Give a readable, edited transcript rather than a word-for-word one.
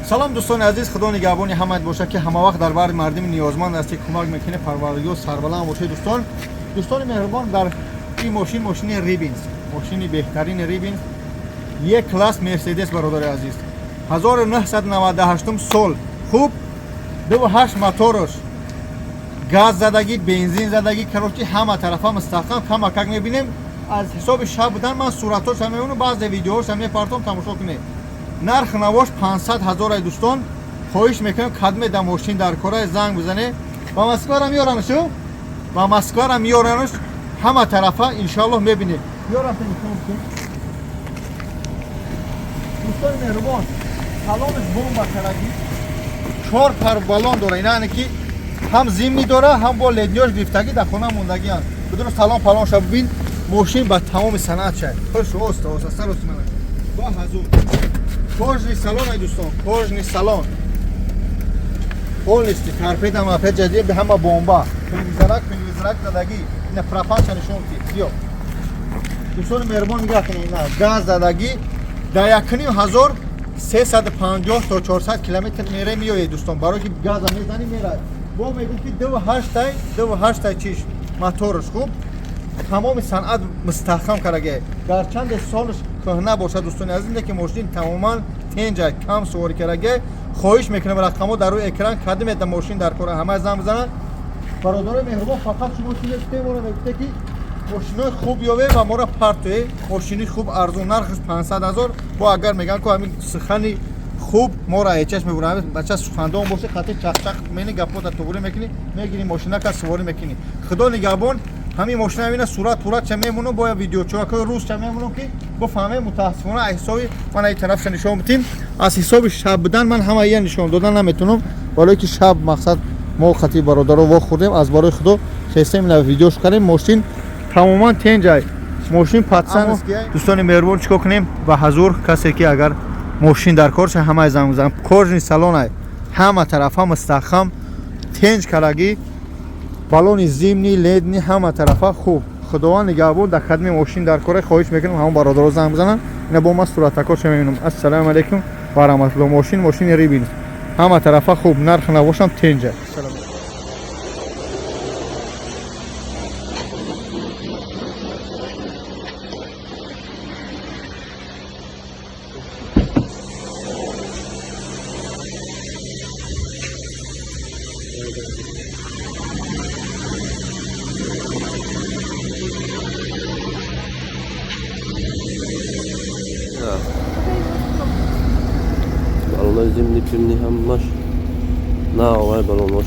Салом, дӯстони азиз, худо нигаҳбони ҳамаат бошад, ки ҳама вақт дар бари мардими ниёзманд ҳастед, кӯмак мекунед. Парвардигор сарбаланд бошед, дӯстон. Дӯстони меҳрубон, дар ин мошин, мошини Рибинс, мошини беҳтарини Рибинс, Е класс Мерседес, бародари азиз, 1998 сол, хуб, 2.8 мотораш, газ задагӣ, бензин задагӣ, короче, ҳама тарафа мустаҳкам. Камакак мебинем, аз ҳисоби шаб будан ман суратҳошам мебинам, баъзе видеоҳошам мепартом, тамошо кунед. Нарх навош 500 ҳазорай, дӯстон. Хоҳиш мекунем, кадме да мошин дар корай, занг бизане. Ба Москвара меёранашу, ба Москвара меёранаш, ҳама тарафа иншоаллоҳ мебинед. Ёрафта нишон. Дӯстони меҳрубон, салонаш бомба карагӣ, чор пар балон дора, ина ки ҳам зимний дора, ҳам бо летний ёш гирифтагӣ, дар хона мондагианд. Бидуни салон палонша бибин, мошин ба тамоми санъат шай. Хуш, оста оста сарос мана ба ҳазур. Кожаный салон ай, дӯстон, кожаный салон полностью, торпеда мапед ҷадид, ҳама бомба, телевизорак, телевизорак задагӣ. Ина пропанша нишон ки биё. Дӯстони меҳрубон, нигоҳ кунед, ина газ задагӣ, дар 1,5 ҳазор 350 то 400 километр мере меояд, дӯстон, барои ки газа мезанӣ, мерад. Бо мегӯм ки 2.8-тай, 2.8-тай чиш моторш, хуб, тамоми санъат мустаҳкам кардаге. Гарчанде солш кӯҳна бошад, дӯстони азиз, не ки мошин тамоман тенҷа, кам суворӣ кардаге. Хоҳиш мекунам, рақамҳо дар рӯи экран, кадимета мошин дар кора, ҳамаи занг бизананд. Бародарои меҳрубон, фақат шумо чӣ мегуфте? Моро мегуфте, ки мошинои хуб ёве ва моро партое. Мошини хуб, арзон, нархш 500 ҳазор. Бо агар мегӯям, ку ҳамин сухани хуб моро эчаш мебурам. Бача сухандон боше, хати чақчақ мени, гапота туғрӣ мекунӣ, мегирӣ мошинака, суворӣ мекунӣ. Худо нигаҳбон. Ҳамин мошина ина сурат пурат ча мемонам, боя видеочоакҳои рус ча мемонам, ки бифаҳмем. Мутаассифона, аз ҳисоби ман ай тарафша нишон бидим, аз ҳисоби шаб будан ман ҳама ия нишон додан наметавонам, барое ки шаб мақсад мо хати бародаро вохӯрдем, аз барои худо хестем, ина видеош кардем. Мошин тамоман тенҷай, мошин патсан. Дӯстони меҳрубон, чикор кунем? Ба ҳазур, касе ки агар мошин дар кор ша, ҳамаи занг бизанам. Кожаный салонай, ҳама тарафа мустаҳкам, тенҷ карагӣ, балони зимний, летний, ҳама тарафа хуб. Худованд нигаҳбон. Дар кадми мошин дар кора, хоҳиш мекунам, ҳамон бародаро занг бизананд. Ина бо ман суратакоша мебинам. Ассалому алайкум ва раҳматулло. Мошин, мошини Рибин, ҳама тарафа хуб, нарх набошам тенҷа. Балонои зимний, пимний ҳамаш навай балонош.